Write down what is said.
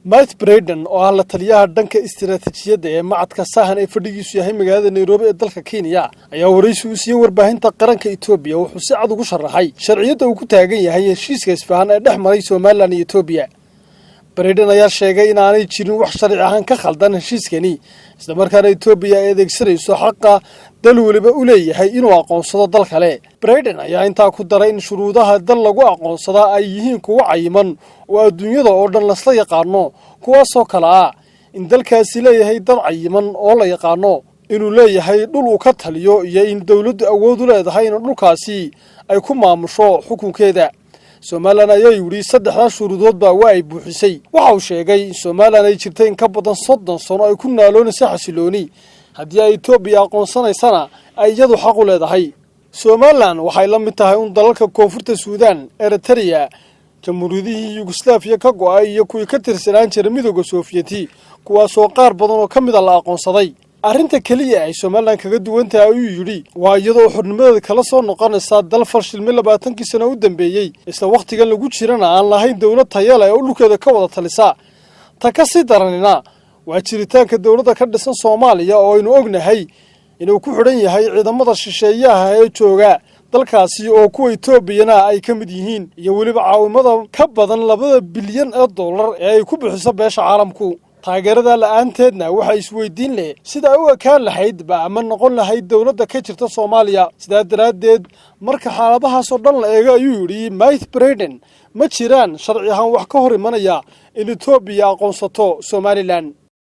Matt Braden, oo ah la taliyaha dhanka istiraatiijiyadda ee machadka Sahan ee fadhigiisu yahay magaalada Nairobi ee dalka Kenya, ayaa waraysi uu siiyey warbaahinta qaranka Etoobiya wuxuu si cad ugu sharaxay sharciyadda uu ku taagan yahay heshiiska isfahan ee dhex maray Somaliland iyo Etoobiya. Braden ayaa sheegay in aanay jirin wax sharci ahaan ka khaldan heshiiskani, islamarkaana Etoobiya ay adeegsanayso xaqa dal weliba u leeyahay inuu aqoonsado dal kale. Braden ayaa intaa ku daray in shuruudaha dal lagu aqoonsadaa ay yihiin kuwo cayiman oo adduunyada oo dhan lasla yaqaano, kuwaasoo kale ah in dalkaasi leeyahay dad cayiman oo la yaqaano, inuu leeyahay dhul uu ka taliyo, iyo in dowladdu awood u leedahay in dhulkaasi ay ku maamusho xukunkeeda. Somaliland, ayaa yidhi, saddexdaa shuruudoodba waa ay buuxisay. Waxa uu sheegay in Somaliland ay jirtay in ka badan 30 sano ay ku naaloonaysa xasilooni, haddii ay Etoobiya aqoonsanaysana ay iyadu xaq u leedahay. Somaliland waxay la mid tahay un dalalka Koonfurta Suudaan, Eritrea, jamhuuriyadihii Yugoslaafiya ka go'ay iyo kuwii ka tirsanaan jiray Midooda Soofiyeti, kuwaasoo qaar badan oo ka mida la aqoonsaday. Arrinta keliya ay Somaliland kaga duwan tahay, ayuu yidhi, waa iyadoo xornimadeeda kala soo noqonaysa dal fashilmay 20kii sano u dambeeyey, isla wakhtigan lagu jirana aan lahayn dowlad taya leh oo dhulkeeda ka wada talisa. Ta ka sii daranina waa jiritaanka dowladda ka dhisan Soomaaliya, oo aynu ognahay inuu ku xidhan yahay ciidamada shisheeyaha ee jooga dalkaasi, oo kuwa Etoobiyana ay ka mid yihiin, iyo weliba caawimada ka badan 2 bilyan ee dollar ee ay ku bixiso beesha caalamku. Taageerada la'aanteedna waxaa isweydiin leh sida ay u ekaan lahayd ba ama noqon lahayd dowladda ka jirta Soomaaliya. Sidaa daraaddeed, marka xaaladahaasoo dhan la eego, ayuu yidhi Matt Braden, ma jiraan sharci ahaan wax ka hor imanaya in Etoobiya aqoonsato Somaliland.